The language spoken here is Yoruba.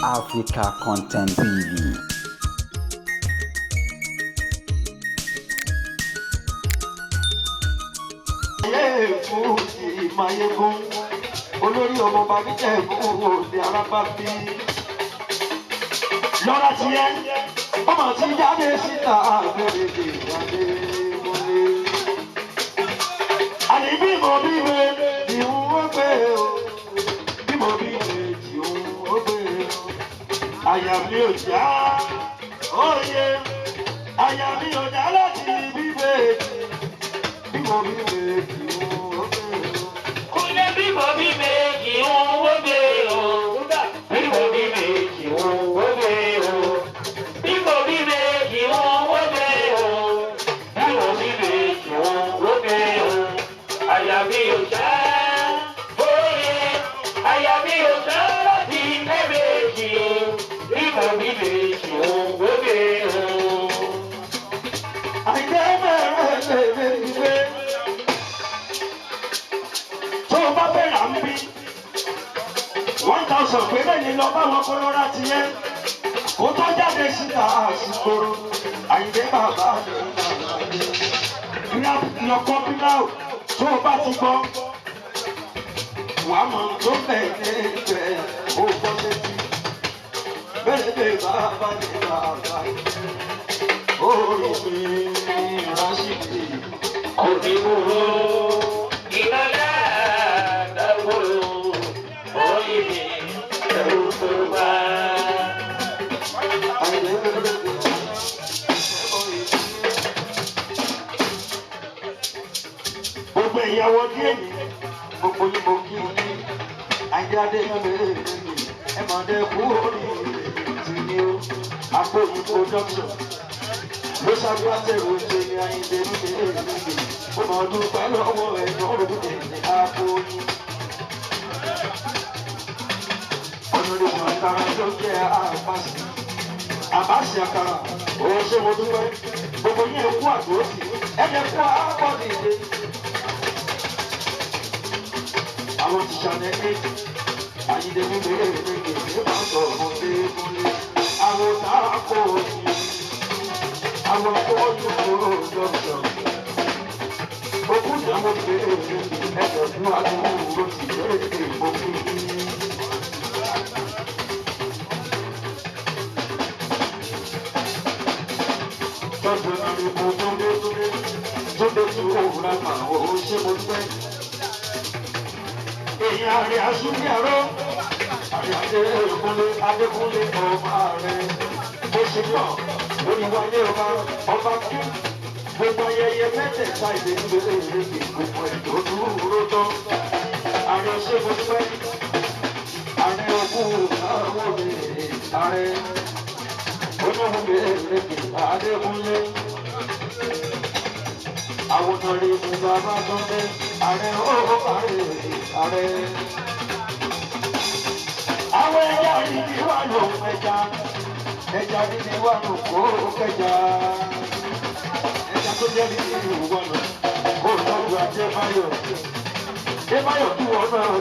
Africa Content TV. Fún ìmáyégún olórí ọmọọba níjẹ̀bú òde arábábí. Lọ́la tiẹ̀, ọmọ tí jáde síta àgbèrè ìyáde wọlé. Àní bímọ bímọ ìhun ó gbé o, bímọ bímọ ìhun ó gbé o. Àyà mi ò já, òye, àyà mi ò já láti bíbélì bímọ bímọ ìhun ó gbé o. Kúnlé bímọ bí méjì ń wó gbé o. Bímọ bí méjì ń wó gbé o. Bímọ bí méjì ń wó gbé o. Bímọ bí méjì ń wó gbé o. Àyà mi ò já bóyè. Àyà mi ò já láti ilé méjì o. Bímọ bí méjì ń wó gbé o. Àìjẹ́ mẹ́rin lè gbé. Tó o bá bẹ̀rẹ̀ à ń bí 1,000 péré ní lọ bá wọn kó lọ́ra ti yẹ. Kó tó jáde síta àsìkòrò, Àyìndé bàbá mi bàbá mi. Lọ́kọ́ bíláò tó o bá ti gbọ́. Wàá mọ̀ tó bẹ̀ ní ibẹ̀ ó gbọ́ létí. Bẹ́ẹ̀ bẹ́ẹ̀ bàbá mi bàbá mi. Orí mi Rásìkì. Kò ní wúwo ìlànà àdàwọ̀ orí mi ẹ̀rù tó bá. Gbogbo ìyàwó díẹ̀ ní gbogbo yín mo kí ní Àyìndé Adéyẹmí ẹ mọ̀ dé kú oríire tí ní o Àpòyí production ló ṣàgbátẹrù ṣe ní Àyìndé nílé èmi ó mọ̀ dúpẹ́ lọ́wọ́ ẹ̀ lọ́rùn ní Àpòyí. Ọ̀nàdìbò àkàrà tó jẹ́ àbáṣe àbáṣe àkàrà òun ṣe mo dúpẹ́ gbogbo yín kú àdóòtì ẹ̀jẹ̀ kú àbọ̀dì ìdè. Àwọn ti ṣàlẹ̀ eight Àyìndé mi bèrè méje ní bàtọ̀ ọmọdé múlẹ̀ àwọn tá a kò ní àwọn akọ́jú kúrò dọ́kítọ̀. Ogún ìyàwó bèrè méje ẹ̀jẹ̀ kú àdúgbò ti bèrè ìbòkú. Tọ́jú ní ipò túndé túndé túndé tí ó wúra mà ó ṣe mo dúpẹ́. Èyí àrẹ àṣírí àrọ́ àrẹ Adékúnlé Adékúnlé ọmọ ààrẹ bó ṣe náà lórí wáyé ọba ọba kí gbogbo ayẹyẹ mẹ́tẹ̀ẹ̀ta ìdè nílé èrèké gbogbo ètò dúró tán. Àrẹ ṣe mo dúpẹ́. Àrẹ òkú àwọn obìnrin ààrẹ olóhùn Adékúnlé àwòrán rẹ̀ ní bàbá tó dé ààrẹ ó ààrẹ ààrẹ. Àwọn ẹja dídí wà ló ń ẹja, ẹja dídí wà ló kó kẹja. Ẹja tó jẹ́ dídí wà ló kó lọ́dún Adébáyọ̀. Adébáyọ̀ kí wọ́n náà